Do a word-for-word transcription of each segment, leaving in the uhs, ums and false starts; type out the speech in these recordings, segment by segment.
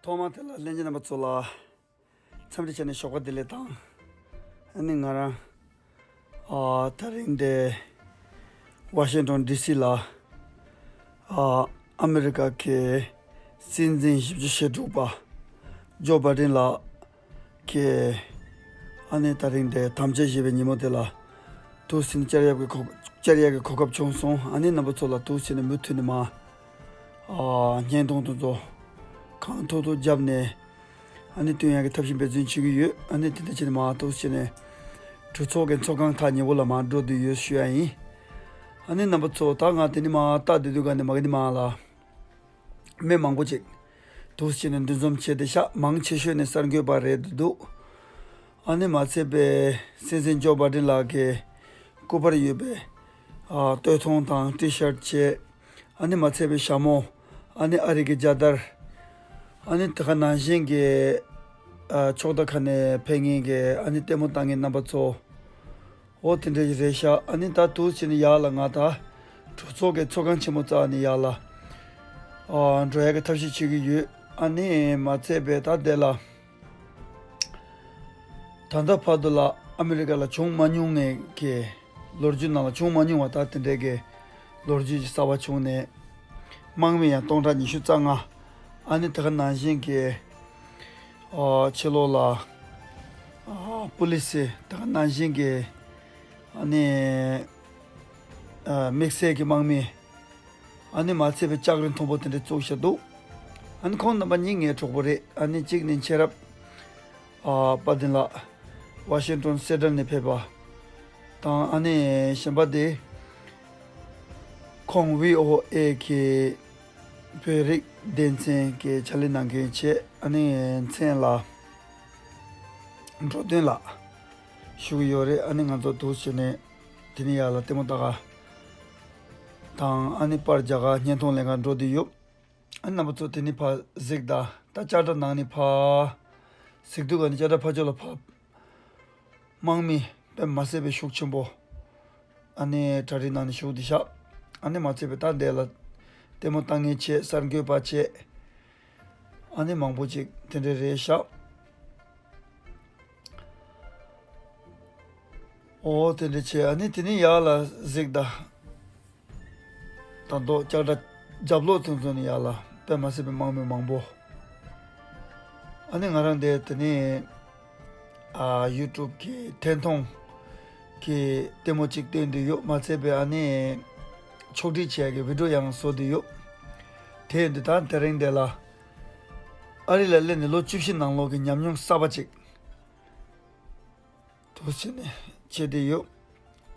ཐོག་མར་དེ་ལ་ལྷན་རྒྱས་རྣམ་པ་ཚོ་ལ་འཚམས་འདྲི་བྱས་ནས་ཞོགས་པ་བདེ་ལེགས་དང་། ཨ་ནི་ང་རང་ཨ་དེ་རིང་འདི་ཝ་ཤིང་ཊོན་ཌི་སི་ལ་ཨ་ཨ་མི་རི་ཀ་གི་སྲིད་འཛིན་བཞི་བཅུ་ཞེ་དྲུག་པ་ཇོ་བྷའི་ཌེན་ལགས་ཀྱི་ཨ་ནི་དེ་རིང་འདི་དམ་བཅའ་བཞེས་པའི་ཉིན་མོ་དེ་ལ་ཐུགས་སེམས་བཅར་ཡག་གི་གོ་བཅར་ཡག་གི་གོ་སྐབས་བྱུང་སོང་། ཨ་ནི་རྣམ་པ་ཚོ་ལ་ཐུགས་སེམས་ནས་མུ་མཐུད་ནས་མ་ཨ་བརྙན་ཐུང་དེ་ཚོ་གང་ཐུབ་ཐུབ་བརྒྱབ་ནས་ཨ་ནི་སྟོན་ཡག་གི་ཐབས་ཤེས་འབད་བརྩོན་བྱེད་ཀྱི་ཡོད། ཨ་ནི་དེ་འདྲ་བྱས་ནས་མ་ཐུགས་སེམས་ནས་གྲོས་ཚོགས་ཀྱི་ཚོགས་ཁང་ཐག་ཉེ་བོ་ལ་མ་འགྲོ་འདོད་ཡོད་ཞུ་ཡ་ཡིན། ཨ་ནི་རྣམ་པ་ཚོ་ད་ང་དེ་ནི་མ་ལྟ་བསྡད་དུས་ག་ནས་མ་གི་ནི་མ་ལ་མི་མང་པོ་ཅིག་འདུག་སེ་བྱས་ནས་འདུ་འཛོམས་བྱས་ཏེ་ཤག་མང་ཆེ་ཤོས་ནི་གསར་འགོད་པ་རེད་འདུག་ཨ་ནི་མ་ཚད་པའི་སྲིད་འཛིན་ཇོ་བྷའི་ཌེན་ལགས་ཀྱི་སྐུ་པར་ཡོད་པའི་ཨ་སྟོད་ཐུང་དང་ཊི་ཤར་ཊི་བྱས། ཨ་ནི་མ་ཚད་པའི་ཞྭ་མོ། ཨ་ནི་ཨ་རི་གི་རྒྱལ་དར། ཨ་ནི་དེ་ག་ནང་བཞིན་གྱི་ཨ་ཕྱོགས་མཐའ་ཁག་ནས་ཕེབས་མཁན་གྱི་ཨ་ནི་ལྟད་མོ་ལྟ་མཁན་རྣམ་པ་ཚོ། འོ་དེ་འདྲ་ཞིག་རེད་ཤག་ཨ་ནི་ད་འདུག་སེ་བྱས་ནས་ཡར་ལ་ང་ད་གྲོས་ཚོགས་ཀྱི་ཚོགས་ཁང་ཆེན་མོ་རྩ་ནས་ཡར་ལ་ཨ་འགྲོ་ཡག་གི་ཐབས་ཤེས་བྱེད་ཀྱི་ཡོད། ཨ་ནི་མ་ཚད་པའི་ད་དེ་ལ་ད་ལྟ་བར་དུ་ལ་ཨ་མི་རི་ཀ་ལ་བྱུང་མ་མྱོང་ངེས་ཀྱི་ལོ་རྒྱུས་ནང་ལ་བྱུང་མ་མྱོང་བ་ད་དེ་འདྲའི་གི་ལོ་རྒྱུས་ཀྱི་གསར་པ་བྱུང་ནས་དམག་མི་ཡང་སྟོང་ཕྲག་ཉི་ཤུ་རྩ་ལྔ། ཨ་ནི་དེ་ག་ནང་བཞིན་གྱི་ཨ་ཕྱི་ལོགས་ལ་ཨ་པུ་ལི་སི་དེ་ག་ནང་བཞིན་གྱི་ཨ་ནི་ཨ་དམིགས་བསལ་གྱི་དམག་མི། ཨ་ནི་མ་ཚད་པའི་ལྕགས་རི་མཐོན་པོ་དེ་འདྲ་བཙུགས་བཞག་འདུག་ཨ་ནི་ཁོང་རྣམ་པ་གཉིས་ངའི་གྲོགས་པོ་རེད། ཨ་ནི་གཅིག་ནི་མཁྱེན་རབ་ཨ་དཔལ་ལྡན་ལགས་ཝ་ཤིང་ཊོན་སི་ཊལ་ནས་ཕེབས་པ་དང་། ཨ་ནི་གཞན་པ་དེ་ཁོང་བྷི་ཨོ་ཨེ་གི་བོད་རིགས་སྡེ་ཚན་གྱི་ཕྱག་ལས་གནང་མཁན་བྱས། ཨ་ནི་མཚན་ལ་འགྲོ་དོན་ལགས་ཞུ་གི་ཡོད་རེད། ཨ་ནི་ང་ཚོ་འདུག་སེ་བྱས་ནས་དེ་ནས་ཡར་ལ་ལྟད་མོ་ལྟ་ག་དང་། ཨ་ནི་པར་རྒྱག་ག་བརྙན་ཐུང་ལེན་ག་འགྲོ་བསྡད་ཡོད། ཨ་ནི་རྣམ་པ་ཚོ་དེ་ནི་ཕར་གཟིགས་དང་། ད་ལྕགས་དྲ་ནང་ནས་ཕར་གཟིགས་དུས་ག་ནི་ལྕགས་དྲ་ཕར་ཕྱོགས་ལ་ཕར་དམག་མི་དཔེ་མ་སྲིད་པའི་ཤུགས་ཆེན་པོ་ཨ་ནི་གྲ་སྒྲིག་ནང་ནས་བཞུགས་བསྡད་ཤག་ཨ་ནི་མ་ཚད་པའི་ད་འདི་ལ་ལྟད་མོ་ལྟ་མཁན་བྱས། གསར་འགོད་པ་བྱས། ཨ་ནི་མང་པོ་ཅིག་དེ་འདྲ་རེད་ཤག་འོ་དེ་འདྲ་བྱས། ཨ་ནི་དེ་ནས་ཡར་ལ་གཟིགས་དང་། ད་མདོ་ལྕགས་དྲ་རྒྱབ་ལོགས་ཚུན་ཚོད་ནས་ཡར་ལ་དཔེ་མ་སྲིད་པའི་དམག་མི་མང་པོ། ཨ་ནི་ང་རང་འདི་དེ་ནས་ཨ་ཡུ་ཊུབ་ཀྱི་འཕྲིན་གཏོང་གི་ལྟད་མོ་གཅིག་སྟོན་འདོད་ཡོད། མ་ཚད་པའི་ཨ་ནི་ཕྱོགས་སྒྲིག་བྱས་ཀྱི་བི་ཌིའོ་ཡང་བཟོ་འདོད་ཡོད། དེ་ཡིན་དུས་ད་དེ་རིང་འདི་ལ་ཨ་རི་ལ་སླེབས་ནས་ལོ་བཅུ་བཞི་ནང་ལོགས་ཀྱི་ཉམས་མྱོང་གསར་པ་ཅིག་འདུག་སེ་བྱས་ནས་བྱེད་བསྡད་ཡོད།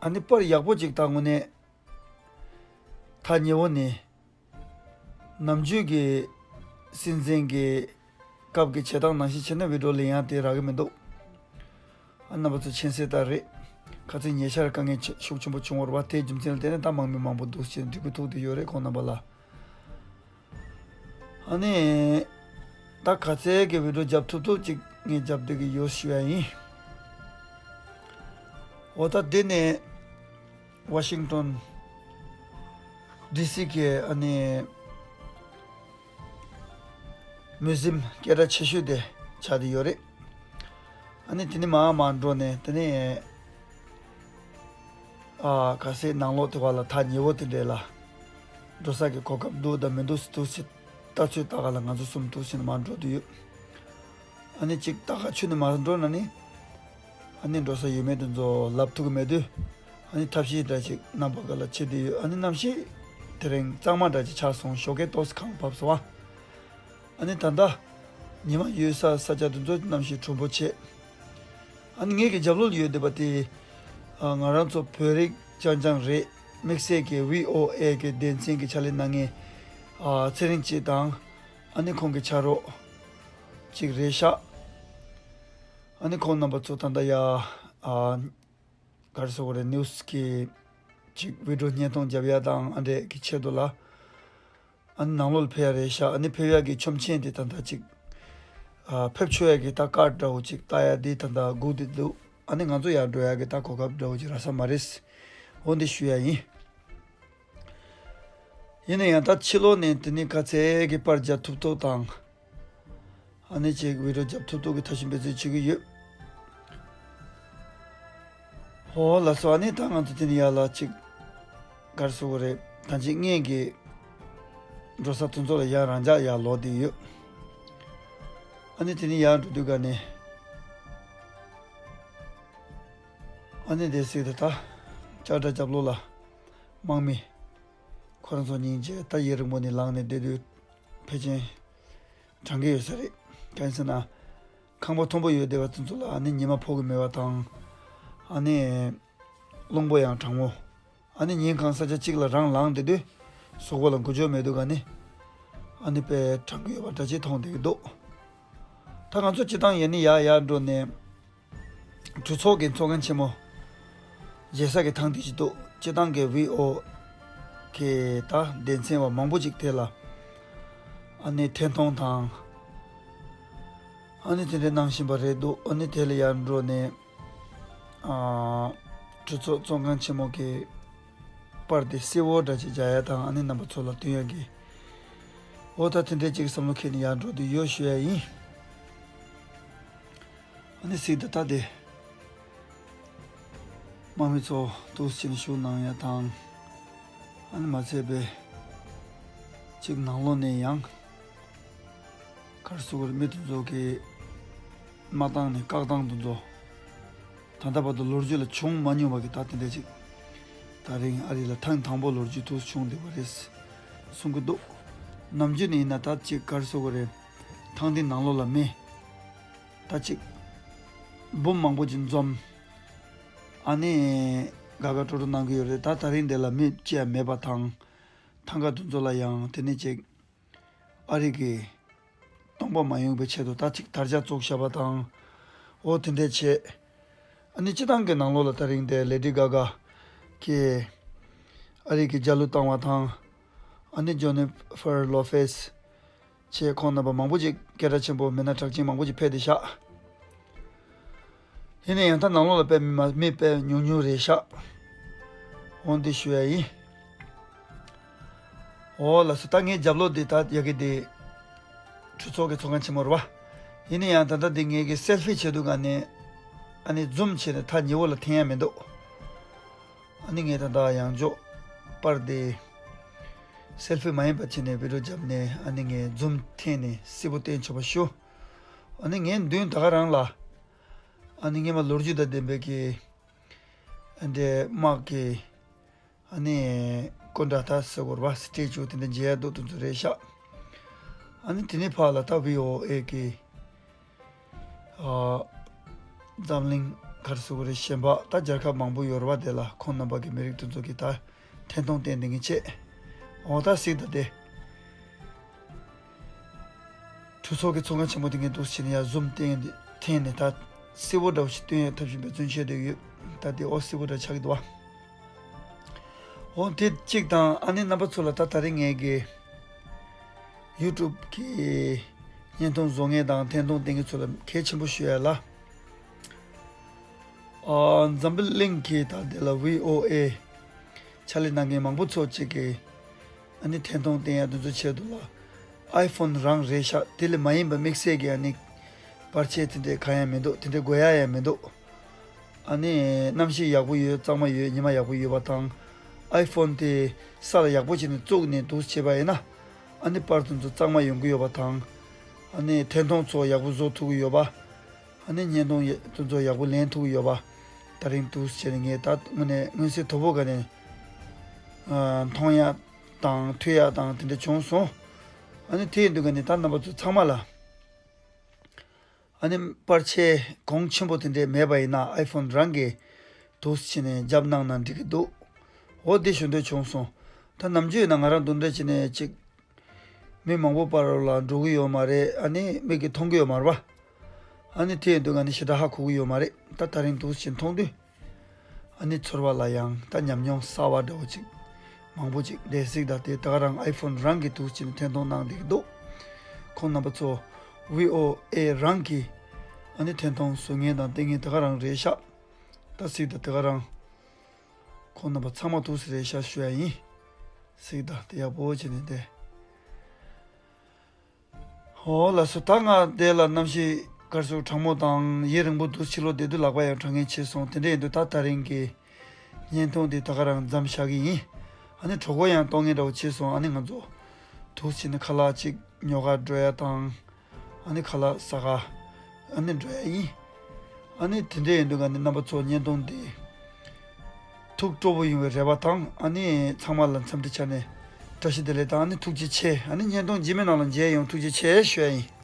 ཨ་ནི་པར་ཡག་པོ་ཅིག་ད་དངོས་གནས་ཐག་ཉེ་བོ་ནས་ནམ་རྒྱུན་གྱི་སྲིད་འཛིན་གྱི་སྐབས་ཀྱི་བྱེད་སྟངས་ནང་བཞིན་བྱས་ན་བི་ཌིའོ་ལེན་ཡག་དེ་རག་གི་མི་འདུག་ཨ་རྣམ་པ་ཚོ་མཁྱེན་གསལ་ལྟར་རེད། ཁ་ཚིག་ཉེ་ཆར་དཀའ་ངལ་ཆེ་ཤུགས་ཆེན་པོ་བྱུང་བ་རེད་པ། དེའི་རྒྱུ་མཚན་ལ་བརྟེན་ནས་ད་དམག་མི་མང་པོ་འདུག་སེ་བྱས་ནས་འབྲེལ་མཐུད་ཐུག་བསྡད་ཡོད་རེད། ཁོང་རྣམ་པ་ལ། ཨ་ནི། ད་ག་ཚད་ཀྱི་བི་ཌིའོ་རྒྱབ་ཐུབ་ཐུབ་ཅིག་ངས་རྒྱབ་བསྡད་ཀྱི་ཡོད་ཞུ་ཡ་ཡིན། འོ་ད་འདི་ནས་ཝ་ཤིང་ཊོན་ཌི་སི་གི་ཨ་ནི་མིའུ་ཛིམ་སྐད་གྲགས་ཆེ་ཤོས་དེ་ཆགས་བསྡད་ཡོད་རེད། ཨ་ནི་དེ་ནས་མར་མར་འགྲོ་ནས་དེ་ནས་ཨ་ག་ཟེ་ནང་ལོགས་དེ་བ་ལ་ཐག་ཉེ་བོ་དེ་འདྲས་ལ་འགྲོ་ས་གི་གོ་སྐབས་འདུག་དང་མི་འདུག་ཟེར་འདུག་ཟེར་ལྟ་ཚོད་ལྟ་ག་ལ་ང་ཚོ་གསུམ་འདུག་ཟེར་ནས་མར་འགྲོ་བསྡད་ཡོད། ཨ་ནི་གཅིག་ལྟ་ག་ཆུ་ནས་མར་འགྲོ་ན་ནི་ཨ་ནི་འགྲོ་ས་ཡོད་མེད་དེ་ཚོ་ལབ་ཐུབ་ཀྱི་མེད་དུས། ཨ་ནི་ཐབས་ཤེས་འདྲ་ཅིག་རྣམ་པ་ག་ལ་བྱེད་བསྡད་ཡོད། ཨ་ནི་གནམ་གཤིས་དེ་རིང་གཙང་མ་འདྲ་ཅིག་ཆགས་སོང་། ཞོགས་ཀས་ཏོག་ཙམ་གངས་བབས་སོང་བ། ཨ་ནི་ད་ལྟ་ཉི་མ་ཡོད་ས་ས་ཆ་དེ་ཚོ་གནམ་གཤིས་གྲུང་པོ་བྱས། ཨ་ནི་ངེད་ཀྱི་རྒྱབ་ལོགས་ལ་ཡོད་བསྡད་པ་དེ་ཨ་ང་རང་ཚོ་བོད་རིགས་རྐྱང་རྐྱང་རེད། དམིགས་བསལ་གྱི་བྷི་ཨོ་ཨེ་གི་སྡེ་ཚན་གྱི་ཕྱག་ལས་གནང་མཁན་ཨ་ཚེ་རིང་སྐྱིད་དང་། ཨ་ནི་ཁོང་གི་ཕྱག་རོགས་གཅིག་རེད་ཤག་ཨ་ནི་ཁོང་རྣམ་པ་ཚོ་ད་ལྟ་ཡ་ཨ་ག་རེ་ཟེར་དགོས་རེད། ནིའུ་སི་གི་ཅིག་བྷི་ཌིའོ་བརྙན་ཐུང་རྒྱབ་ཡ་དང་ཨ་འདྲས་ཀྱི་ཆེད་དུ་ལ། ཨ་ནི་ནང་ལོགས་ལ་ཕེབས་ཡ་རེད་ཤག་ཨ་ནི་ཕེབས་ཡ་གི་ཆོག་མཆན་དེ་ད་ལྟ་ཅིག་ཨ་ཕེབས་ཆོག་ཡ་གི་ད་ཀཱཌ་འདྲ་བོ་ཅིག་ལྟ་ཡ་དེ་ད་ལྟ་སྒུག་བསྡད་འདུག་ཨ་ནི་ང་ཚོ་ཡར་འགྲོ་ཡ་གི་ད་གོ་སྐབས་འདྲ་བོ་ཅིག་རག་ས་མ་རེད། འོ་འདི་ཞུ་ཡ་ཡིན། ཡིན་ན་ཡང་ད་ཕྱི་ལོགས་ནས་དེ་ནི་ག་ཚད་ཀྱི་པར་རྒྱག་ཐུབ་ཐུབ་དང་། ཨ་ནི་ཅིག་བི་ཌི་ཡོ་རྒྱབ་ཐུབ་ཐུབ་ཀྱི་ཐབས་ཤེས་འབད་བརྩོན་བྱེད་ཀྱི་ཡོད། ཧོ་ལགས་སོ། ཨ་ནི་ད་ང་ཚོ་དེ་ནས་ཡར་ལ་ཅིག་ག་རེ་ཟེར་དགོས་རེད། ད་ཅིག་ངེད་ཀྱི་འགྲོ་ས་དེ་ཚོ་ལ་ཡར་རང་འཇགས་ཡར་ལོག་བསྡད་ཡོད། ཨ་ནི་དེ་ནས་ཡར་འགྲོ་དུས་ག་ནས། ཨ་ནི་དེ་སྲིད་དུ་ད་ལྕགས་དྲ་རྒྱབ་ལོགས་ལ་དམག་མི་ཁོ་རང་ཚོ་སྙིང་རྗེ། ད་ཡུན་རིང་པོ་ནས་ལངས་ནས་བསྡད་དུས་ཕལ་ཆེར་གྲང་གི་ཡོད་ས་རེད། གང་ཡིན་ཟེར་ན། ཁང་པ་མཐོན་པོ་ཡོད་བསྡད་པ་དེ་ཚོ་ལ་ཨ་ནི་ཉི་མ་ཕོག་གི་མེད་པ་དང་། ཨ་ནི་རླུང་བུ་ཡང་གྲང་མོ། ཨ་ནི་ཉིན་གང་ས་ཆ་གཅིག་ལ་རང་ལངས་བསྡད་དུས་གཟུགས་པོ་ལ་འགུལ་སྐྱོད་མེད་དུས་ག་ནས་ཨ་ནི་དཔེ་གྲང་གི་ཡོད་པ་འདྲ་ཅིག་མཐོང་བསྡད་ཀྱི་འདུག། ད་ང་ཚོ་སྤྱིར་བཏང་ཡར་ནས་ཡར་ཡར་འགྲོ་ནས་གྲོས་ཚོགས་ཀྱི་ཚོགས་ཁང་ཆེན་མོ་མཇལ་ས་གི་ཐང་དེ་ཅིག་འདུག། སྤྱིར་བཏང་གི་བྷི་ཨོ་ཨེ་གི་ད་སྡེ་ཚན་བ་མང་པོ་ཅིག་དེ་ལ་ཨ་ནི་འཐེན་གཏོང་དང་ཨ་ནི་དེ་འདྲ་གནང་བཞིན་པ་རེད་འདུག། ཨ་ནི་དེ་ལ་ཡར་འགྲོ་ནས་ཨ་གྲོས་ཚོགས་ཚོགས་ཁང་ཆེན་མོ་གི་པར་དེ་སེར་པོ་འདྲ་ཅིག་མཇལ་ཡ་དང་ཨ་ནི་རྣམ་པ་ཚོ་ལ་སྟོན་ཡ་གི། འོ་ད་དེ་འདྲ་ཅིག་བསམ་བློ་འཁྱེར་ནས་ཡར་འགྲོ་དུས་ཡོད་ཞུ་ཡ་ཡིན། ཨ་ནི་སྲིད་དུ་ད་དེ་དམག་མི་ཚོ་འདུག་སེ་བྱས་ནས་བཞུགས་གནང་ཡ་དང་། ཨ་ནི་མ་ཚད་པའི་ཅིག་ནང་ལོགས་ནས་ཡང་ག་རེ་ཟེར་དགོས་རེད། མི་དེ་ཚོ་གི་མ་བཏང་ནས་བཀག་སྟངས་དེ་ཚོ་ད་ལྟ་བར་དུ་ལོ་རྒྱུས་ལ་བྱུང་མ་མྱོང་བ་གི་ད་དེ་འདྲ་ཅིག་ད་རིང་ཨ་རི་ལ་ཐེངས་དང་པོ་ལོ་རྒྱུས་འདུག་སེ་བྱུང་བསྡད་པ་རེད་གསུང་གི་འདུག། ནམ་རྒྱུན་ནས་ཡིན་ན་ད་ཅིག་ག་རེ་ཟེར་དགོས་རེད། ཐང་འདི་ནང་ལོགས་ལ་མི་ད་ཅིག་འབུམ་མང་པོ་ཅིག་འཛོམས། ཨ་ནི་དགའ་དགའ་སྤྲོ་སྤྲོ་གནང་གི་ཡོད་རེད། ད་ད་རིང་འདི་ལ་མི་གཅིག་ཡང་མེད་པ་དང་། ཐང་ག་དེ་ཚོ་ལ་ཡང་དེ་ནས་ཅིག་ཨ་རི་གི་སྟོང་པ་མ་ཡོང་བའི་ཆེད་དུ་ད་ཅིག་དར་ཆ་བཙུགས་བཞག་པ་དང་། འོ་དེ་འདྲས་བྱས། ཨ་ནི་སྤྱིར་བཏང་གི་ནང་ལོགས་ལ་ད་རིང་དེ་ལེ་ཌི་གྷ་གྷ་གིས་ཨ་རི་གི་རྒྱལ་གླུ་བཏང་བ་དང་། ཨ་ནི་ཇོ་ནི་ཕར་ལོ་ཕེ་སི་བྱས་ཁོང་རྣམ་པ་མང་པོ་ཅིག་སྐད་གྲགས་ཆེན་པོ་མི་སྣ་གྲགས་ཅན་མང་པོ་ཅིག་ཕེབས་ཏེ་བཞག། ཡིན་ན་ཡང་ད་ནང་ལོགས་ལ་དཔེ་མི་མ་མི་དཔེ་ཉུང་ཉུང་རེད་ཤག། འོ་འདི་ཞུ་ཡ་ཡིན། འོ་ལགས་སོ། ད་ངའི་རྒྱབ་ལོགས་འདི་ད་ཡ་གི་འདི་གྲོས་ཚོགས་ཀྱི་ཚོགས་ཁང་ཆེན་མོ་རེད་བ། ཡིན་ན་ཡང་ད་ལྟ་འདི་ངེད་ཀྱི་སེལ་ཕི་བྱེད་དུས་ག་ནས་ཨ་ནི་ཛུམ་བྱས་ནས་ད་ཉེ་བོ་ལ་འཐེན་ཡ་མི་འདུག། ཨ་ནི་ངས་ད་ལྟ་ཡང་འཇོག་པར་དེ་སེལ་ཕི་མ་ཡིན་པ་བྱས་ནས་བི་ཌི་ཡོ་བརྒྱབ་ནས་ཨ་ནི་ངས་ཛུམ་འཐེན་ནས་གསལ་པོ་བསྟན་ཆོག་པ་ཞུ། ཨ་ནི་ངའི་མདུན་ད་ག་རང་ལ་ཨ་ནི་སྔས་མ་ལོ་རྒྱུས་དང་ལྡན་པའི་གི་ཨ་འདྲའི་དམག་གི་ཨ་ནི་སྐུ་འདྲ་ད་ཟེར་དགོས་རེད་བ། སི་ཊེ་ཅུ་དེ་འདྲ་མཇལ་ཡ་འདུག། དེ་ཚོ་རེད་ཤག། ཨ་ནི་དེ་ནས་ཕར་ལ་ད་བྷི་ཨོ་ཨེ་གི་ཨ་འཛམ་གླིང་ག་རེ་ཟེར་དགོས་རེད། གཞན་པ་ད་རྒྱལ་ཁབ་མང་པོ་ཡོད་རེད་བ། དེ་ལ་ཁོང་རྣམ་པ་གི་མི་རིགས་དེ་ཚོ་གི་ད་འཐེན་གཏོང་བསྟན་བསྡད་མཁན་བྱས། འོ་ད་གཟིགས་དང་དེ། གྲོས་ཚོགས་ཀྱི་ཚོགས་ཁང་ཆེན་མོ་དེ་ངས་འདུག་སེ་བྱས་ནས་ཡར་ཛུམ་བསྟན་ཏེ་འཐེན་ནས་ད་གསལ་པོ་འདྲ་བོ་ཞིག་སྟོན་ཡག་ཐབས་ཤེས་འབད་བརྩོན་བྱས་བསྡད་ཡོད། ད་དེ་ཨོ་གསལ་པོ་འདྲ་ཆགས་ཀྱི་འདུག་བ། འོ་དེ་གཅིག་དང་ཨ་ནི་རྣམ་པ་ཚོ་ལ་ད་ད་རིང་ངས་ཀྱི་ཡུ་ཊུབ་ཀྱི་བརྙན་ཐུང་བཟོ་མཁན་དང་འཐེན་གཏོང་བསྟན་མཁན་ཚོ་ལ་གལ་ཆེན་པོ་ཞུ་ཡ་ལ། ཨ་འཛམ་བུ་གླིང་གི་ད་དེ་ལ་བྷི་ཨོ་ཨེ་ཕྱག་ལས་གནང་མཁན་མང་པོ་ཚོ་གཅིག་གིས་ཨ་ནི་འཐེན་གཏོང་བསྟན་ཡ་དེ་ཚོ་ཆེད་དུ་ལ་ཨའི་ཕོན་རང་རེད་ཤག། དེ་ལས་མ་ཡིན་པ་དམིགས་བསལ་གྱི་ཨ་ནི་པར་ཆས་དེ་འདྲའི་གང་ཡང་མི་འདུག། དེ་འདྲའི་དགོས་ཡ་ཡང་མི་འདུག། ཨ་ནི་གནམ་གཤིས་ཡག་པོ་ཡོད། གཙང་མ་ཡོད། ཉི་མ་ཡག་པོ་ཡོད་པ་དང་། ཨའི་ཕོན་དེ་ས་ལ་ཡག་པོ་བྱས་ནས་བཙུགས་ནས་འདུག་བྱས་པ་ཡིན་ན་ཨ་ནི་པར་དེ་ཚོ་གཙང་མ་ཡོང་གི་ཡོད་པ་དང་། ཨ་ནི་འཐེན་གཏོང་ཚོ་ཡག་པོ་བཟོ་ཐུབ་ཀྱི་ཡོད་པ། ཨ་ནི་བརྙན་ཐུང་ཡ་དེ་ཚོ་ཡག་པོ་ལེན་ཐུབ་ཀྱི་ཡོད་པ། ད་རིང་འདུག་བྱས་ནས་ངས་ད་དངོས་གནས་མངོན་གསལ་དོད་པོ་ག་ནས་ཨ་མཐོང་ཡ་དང་ཐོས་ཡ་དང་དེ་འདྲ་བྱུང་སོང་། ཨ་ནི་དེ་ཡིན་དུས་ག་ནས་ད་རྣམ་པ་ཚོ་ཚང་མ་ལ་ཨ་ནི་པར་ཆས་གོང་ཆེན་པོ་དེ་འདྲས་མེད་པ་ཡིན་ན་ཨའི་ཕོན་རང་གིས་འདུག་བྱས་ནས་རྒྱབ་གནང་ན་འགྲིག་གི་འདུག། འོ་དེ་ཞུ་འདོད་བྱུང་སོང་། ད་ནམ་རྒྱུན་ཡིན་ན་ང་རང་འདུག་འདྲ་བྱས་ནས་ཅིག་མི་མང་པོ་བར་ལ་འགྲོ་གི་ཡོད་མ་རེད། ཨ་ནི་མིག་གིས་མཐོང་གི་ཡོད་མ་རེད་པ། ཨ་ནི་དེ་ཡིན་དུས་ང་ནི་ཞེ་དྲག་ཧ་གོ་གི་ཡོད་མ་རེད། ད་ད་རིང་འདུག་སེ་མཐོང་དུས་ཨ་ནི་ཚོར་བ་ལ་ཡང་ད་ཉམས་མྱོང་གསར་བ་འདྲ་བོ་ཅིག་མང་པོ་ཅིག་ལས་གཟིགས་དང་དེ་ད་ག་རང་ཨའི་ཕོན་རང་གིས་འདུག་སེ་འཐེན་གཏོང་གནང་བསྡད་ཀྱི་འདུག། ཁོང་རྣམ་པ་ཚོ་བྷི་ཨོ་ཨེ་རང་གིས་ཨ་ནི་འཐེན་གཏོང་བཟོ་མཁན་དང་བསྟན་མཁན་ད་ག་རང་རེད་ཤག། ད་གཟིགས་དང་དེ་ག་རང་ཁོང་རྣམ་པ་ཚང་མ་འདུག་སེ་རེད་ཤག་ཞུ་ཡ་ཡིན། གཟིགས་དང་དེ་ཡག་པོ་བྱས་ནས་བསྡད། ཨོ་ལགས་སོ། ད་ང་དེ་ལ་གནམ་གཤིས་ག་རེ་ཟེར་གྲང་མོ་དང་ཡུན་རིང་པོ་འདུག་ཕྱི་ལོགས་བསྡད་དུས་ལག་པ་ཡང་གྲང་ངེས་ཆེ་སོང་། དེ་འདྲ་ཡིན་དུས་ད་ད་རིང་གི་བརྙན་ཐུང་འདི་ད་ག་རང་མཚམས་བཞག་གི་ཡིན། ཨ་ནི་གྲོད་ཁོག་ཡང་ལྟོགས་ངེས་འདྲ་བོ་བྱས་སོང་། ཨ་ནི་ང་ཚོ་འདུག་སེ་ནི་ཁ་ལག་ཅིག་ཉོ་གར་འགྲོ་ཡ་དང་། ཨ་ནི་ཁ་ལག་ཟ་ག་ཨ་ནི་འགྲོ་ཡ་ཡིན། ཨ་ནི་དེ་འདྲ་ཡིན་དུས་ང་ནི་རྣམ་པ་ཚོ་བརྙན་ཐུང་འདི་ཐུགས་སྤྲོ་པོ་ཡོང་བའི་རེ་བ་དང་། ཨ་ནི་ཚང་མ་ལ་འཚམས་འདྲི་བྱས་ནས་བཀྲ་ཤིས་བདེ་ལེགས་དང་། ཨ་ནི་ཐུགས་རྗེ་ཆེ། ཨ་ནི་བརྙན་ཐུང་རྗེས་མའི་ནང་ལ་མཇལ་ཡོང་། ཐུགས་རྗེ་ཆེ་ཞུ་ཡ་ཡིན།